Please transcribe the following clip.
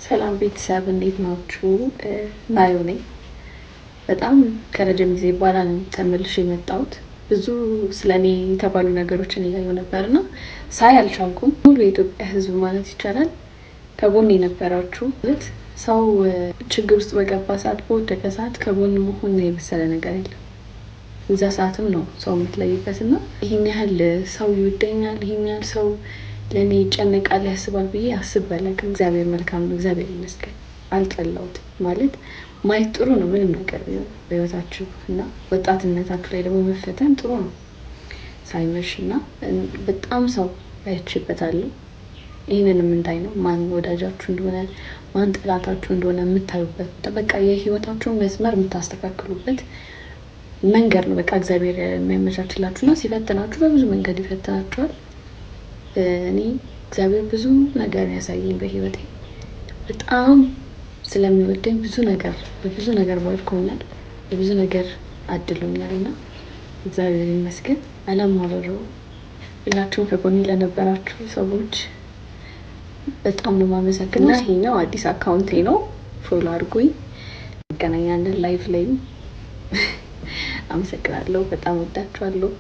ሰላም ቤተሰብ፣ እንዴት ናችሁ? ናዮ ነኝ። በጣም ከረጅም ጊዜ በኋላ ነው ተመልሼ የመጣሁት። ብዙ ስለ እኔ የተባሉ ነገሮችን እያየሁ ነበርና ሳይ አልቻልኩም። ሙሉ የኢትዮጵያ ሕዝብ ማለት ይቻላል ከጎን የነበራችሁ፣ ማለት ሰው ችግር ውስጥ በገባ ሰዓት፣ በወደቀ ሰዓት ከጎን መሆን የመሰለ ነገር የለም። እዛ ሰዓትም ነው ሰው የምትለይበት እና ይህን ያህል ሰው ይወደኛል፣ ይህን ያህል ሰው ለእኔ ይጨነቃል፣ ያስባል ብዬ አስቤ አላውቅም። እግዚአብሔር መልካም ነው፣ እግዚአብሔር ይመስገን። አልጠላሁትም። ማለት ማየት ጥሩ ነው፣ ምንም ነገር ቢሆን በህይወታችሁ እና ወጣትነታችሁ ላይ ደግሞ መፈተን ጥሩ ነው ሳይመሽ እና በጣም ሰው አይቼበታለሁ። ይህንንም እንዳይ ነው ማን ወዳጃችሁ እንደሆነ፣ ማን ጠላታችሁ እንደሆነ የምታዩበት፣ በቃ የህይወታችሁን መስመር የምታስተካክሉበት መንገድ ነው። በቃ እግዚአብሔር የሚያመቻችላችሁ እና ሲፈትናችሁ በብዙ መንገድ ይፈትናችኋል። እኔ እግዚአብሔር ብዙ ነገር ያሳየኝ፣ በህይወቴ በጣም ስለሚወደኝ ብዙ ነገር፣ በብዙ ነገር ባርኮኛል፣ በብዙ ነገር አድሎኛል እና እግዚአብሔር ይመስገን። አላማረረውም። ሁላችሁም ከጎኔ ለነበራችሁ ሰዎች በጣም ነው የማመሰግነው። እና ይሄኛው አዲስ account ኤ ነው። Follow አድርጉኝ። እንገናኛለን live ላይም። አመሰግናለሁ። በጣም ወዳችኋለሁ።